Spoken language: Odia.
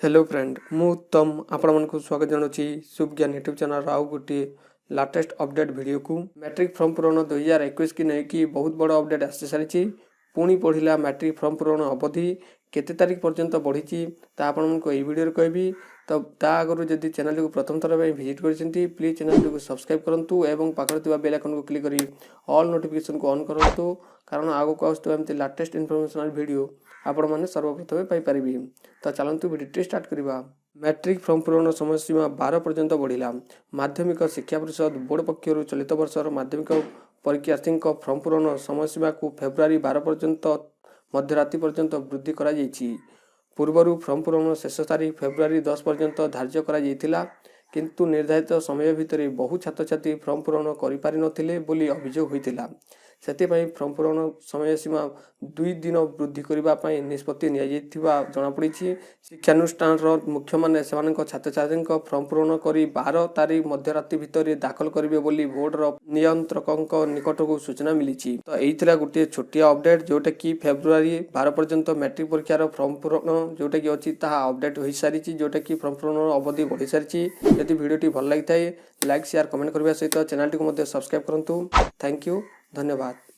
ହ୍ୟାଲୋ ଫ୍ରେଣ୍ଡ, ମୁଁ ଉତ୍ତମ ଆପଣମାନଙ୍କୁ ସ୍ୱାଗତ ଜଣାଉଛି ଶୁଭଜ୍ଞାନ ୟୁଟ୍ୟୁବ୍ ଚ୍ୟାନେଲ୍ର ଆଉ ଗୋଟିଏ ଲାଟେଷ୍ଟ ଅପଡ଼େଟ୍ ଭିଡ଼ିଓକୁ। ମ୍ୟାଟ୍ରିକ୍ ଫର୍ମ ପୂରଣ 2021କି ନେଇକି ବହୁତ ବଡ଼ ଅପଡ଼େଟ୍ ଆସିସାରିଛି। ପୁଣି ବଢ଼ିଲା ମ୍ୟାଟ୍ରିକ୍ ଫର୍ମ ପୂରଣ ଅବଧି। କେତେ ତାରିଖ ପର୍ଯ୍ୟନ୍ତ ବଢ଼ିଛି, ତାହା ଆପଣଙ୍କୁ ଏଇ ଭିଡ଼ିଓରେ କହିବି। ତ ତା ଆଗରୁ ଯଦି ଚ୍ୟାନେଲଟିକୁ ପ୍ରଥମ ଥର ପାଇଁ ଭିଜିଟ୍ କରିଛନ୍ତି, ପ୍ଲିଜ୍ ଚ୍ୟାନେଲଟିକୁ ସବସ୍କ୍ରାଇବ୍ କରନ୍ତୁ ଏବଂ ପାଖରେ ଥିବା ବେଲ୍ ଆଇକନ୍କୁ କ୍ଲିକ୍ କରି ଅଲ୍ ନୋଟିଫିକେସନ୍କୁ ଅନ୍ କରନ୍ତୁ, କାରଣ ଆଗକୁ ଆସୁଥିବା ଏମିତି ଲାଟେଷ୍ଟ ଇନଫର୍ମେସନାଲ୍ ଭିଡ଼ିଓ ଆପଣମାନେ ସର୍ବପ୍ରଥମେ ପାଇପାରିବେ। ତ ଚାଲନ୍ତୁ, ଭିଡ଼ିଓଟି ଷ୍ଟାର୍ଟ କରିବା। ମ୍ୟାଟ୍ରିକ୍ ଫର୍ମ ପୂରଣ ସମୟସୀମା 12 ପର୍ଯ୍ୟନ୍ତ ବଢ଼ିଲା। ମାଧ୍ୟମିକ ଶିକ୍ଷା ପରିଷଦ ବୋର୍ଡ଼ ପକ୍ଷରୁ ଚଳିତ ବର୍ଷର ମାଧ୍ୟମିକ ପରୀକ୍ଷାର୍ଥୀଙ୍କ ଫର୍ମ ପୂରଣ ସମୟସୀମାକୁ ଫେବୃଆରୀ 12 ପର୍ଯ୍ୟନ୍ତ ମଧ୍ୟରାତ୍ରି ପର୍ଯ୍ୟନ୍ତ ବୃଦ୍ଧି କରାଯାଇଛି। ପୂର୍ବରୁ ଫର୍ମ ପୂରଣ ଶେଷ ତାରିଖ ଫେବୃଆରୀ 10 ପର୍ଯ୍ୟନ୍ତ ଧାର୍ଯ୍ୟ କରାଯାଇଥିଲା। କିନ୍ତୁ ନିର୍ଦ୍ଧାରିତ ସମୟ ଭିତରେ ବହୁ ଛାତ୍ରଛାତ୍ରୀ ଫର୍ମ ପୂରଣ କରିପାରିନଥିଲେ ବୋଲି ଅଭିଯୋଗ ହୋଇଥିଲା। ସେଥିପାଇଁ ଫର୍ମ ପୂରଣ ସମୟସୀମା 2 ଦିନ ବୃଦ୍ଧି କରିବା ପାଇଁ ନିଷ୍ପତ୍ତି ନିଆଯାଇଥିବା ଜଣାପଡ଼ିଛି। ଶିକ୍ଷାନୁଷ୍ଠାନର ମୁଖ୍ୟମାନେ ସେମାନଙ୍କ ଛାତ୍ରଛାତ୍ରୀଙ୍କ ଫର୍ମ ପୂରଣ କରି 12 ତାରିଖ ମଧ୍ୟରାତ୍ରି ଭିତରେ ଦାଖଲ କରିବେ ବୋଲି ବୋର୍ଡ଼ର ନିୟନ୍ତ୍ରକଙ୍କ ନିକଟକୁ ସୂଚନା ମିଳିଛି। ତ ଏଇ ଥିଲା ଗୋଟିଏ ଛୋଟିଆ ଅପଡ଼େଟ୍, ଯେଉଁଟାକି ଫେବୃଆରୀ 12 ପର୍ଯ୍ୟନ୍ତ ମ୍ୟାଟ୍ରିକ୍ ପରୀକ୍ଷାର ଫର୍ମ ପୂରଣ ଯେଉଁଟାକି ଅଛି, ତାହା ଅପଡ଼େଟ୍ ହୋଇସାରିଛି, ଯେଉଁଟାକି ଫର୍ମ ପୂରଣର ଅବଧି ବଢ଼ିସାରିଛି। ଯଦି ଭିଡ଼ିଓଟି ଭଲ ଲାଗିଥାଏ, ଲାଇକ୍, ସେୟାର, କମେଣ୍ଟ କରିବା ସହିତ ଚ୍ୟାନେଲଟିକୁ ମଧ୍ୟ ସବସ୍କ୍ରାଇବ୍ କରନ୍ତୁ। Thank you, ଧନ୍ୟବାଦ।